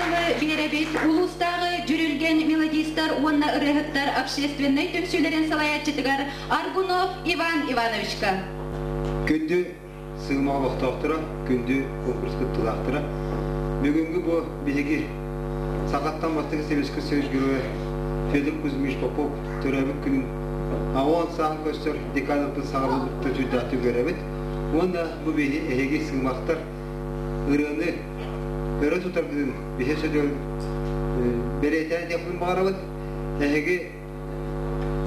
тылы биэрэбит улуустааҕы Дьүрүлгэн мелодистар уонна ырыаһыттар общественнай түмсүүлэрин салайааччытыгар Аргунов Иван Ивановичка. Күндү сыыма олохтоохторо, күндү конкурс кыттыылаахтара, бүгүҥҥү бу биһиги сахаттан бастакы Советскай Союз Геройа Федор Кузьмич Попов төрөөбүт күнүн аҕыс сааһын көрсөр декадатын саҕалыырбыттан сүрдээхтик үөрэбит уонна бу биһи эһиги сыымахтар ырыаны өрө тутаргытын биһи сөдүөр бэлиэтээн диэхпин баҕарабыт. Эһиги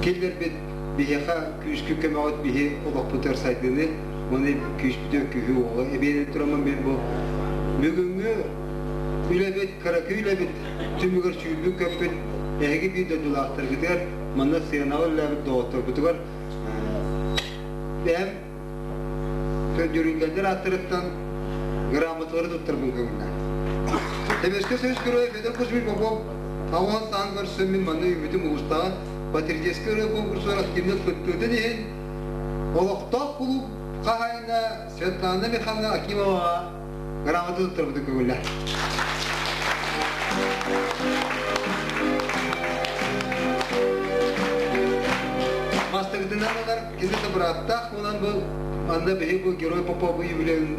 киллэрбит биһиэхэ күүскү көмөҕүт биһи олохпутугар сайдыыны уонна күүспүтүгэр күүһү-уоҕу эбиэрэн тураммын мин бу бүгүҥҥү үлэбит, кыракый үлэбит түмүгэр сүүрбүт-көппүт эһиги биир дойдулаахтаргытыгар манна сыанаҕа үлэлээбит доҕотторгутугар бэйэм Көрдөрүүлэрдэр ааттарыттан грамоталары туттарбын көҥүллээн. Сэбиэскэй Союз Геройа Федор Кузьмич Попов аҕыс саан көрсөн мин манна үүммүтүм улуустааҕы патриотическай ырыа конкурсугар активнай кыттыытын иһин олохтоох кулууп хаһаайына Светлана Михайловна Акимоваҕа грамота туттарбытын көҥүллээн. Бастакытынан ылар кини да бырааттаах буолан бу манна биһи бу Герой Попов юбилейын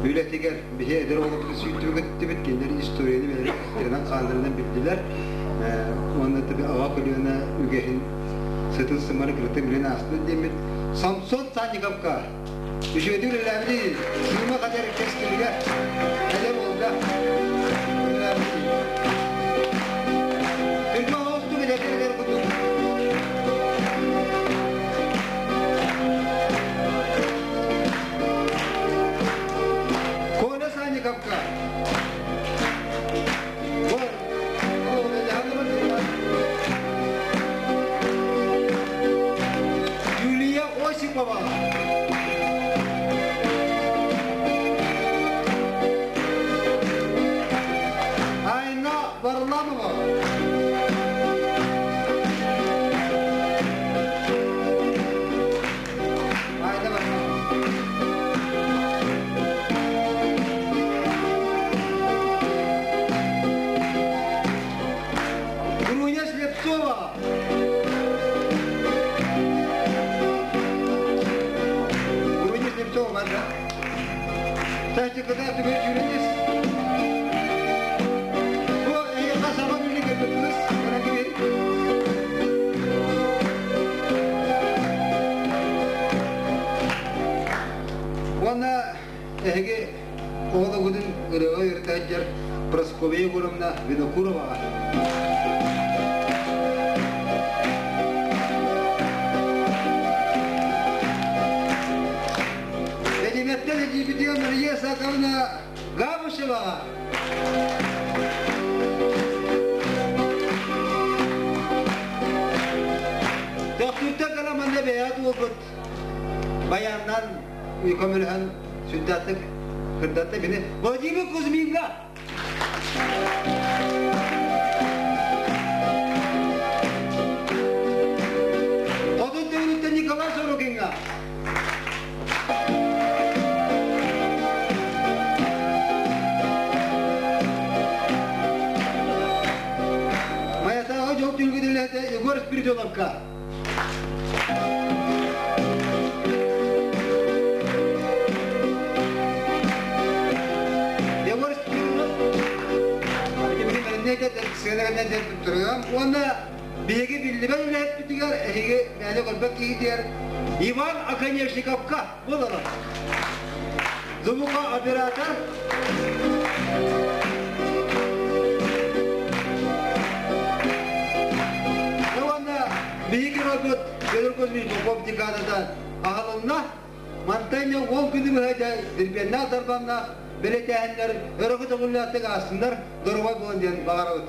үлэтигэр биһи эдэр оҕолорбутун сүүрдүбүт кыттыбыт кинилэр историяны бэйэлэрин эттэринэн-хааннарынан билдилэр уонна аҕа көлүөнэ үгэһин сытын сымары кырата билэн аастын диэммит Самсон Санниковка үчүгэйдик үлэлээбит сыыма хадер кэскилгэ эдэр уолга үлэлээбит Түрмэ оҕустук эдэр курдук Коля Санниковка Юлия Осипова. Айна Варламова. Айна Варламова. Груня Слепцова. Груня Слепцова, да? Кстати, когда ты говоришь, Бу эйиэхэ саҥа үлэ кэлбит кыыс, Уонна эһиги оҕолоргутун ырыаҕа үөрэтэ сылдьар Прасковья Егоровна Винокуроваҕа Бэдимэттэн эдьиийбитигэр Мария Исааковна Габышеваҕа Төхтүртэн кэлэн манна бэйэҕит уолбут баянынан көмөлөһөн сүрдээхтик кырдатта бини Владимир Кузьминга Хотун Төҥүлүттэн Николай Сорокиҥҥа Майатааҕы дьол түһүлгэтин үлэһитэ Егор Спиридоновка Егор Спиридонов уонна биһиги биллибэт үлэһиппитигэр эһиги мээнэ көрбөт киһитигэр Иван Оконешниковка буолара. Звукооператор уонна биһиги робот Федор Кузьмич Попов декадата аһылынна. Мантан уол күнү быһа дирбиэннээх дарбаннаах бэлэтээһиннэр өрө көтөҕүллээхтик аастыннар, доруобай буолан диэн баҕарабыт.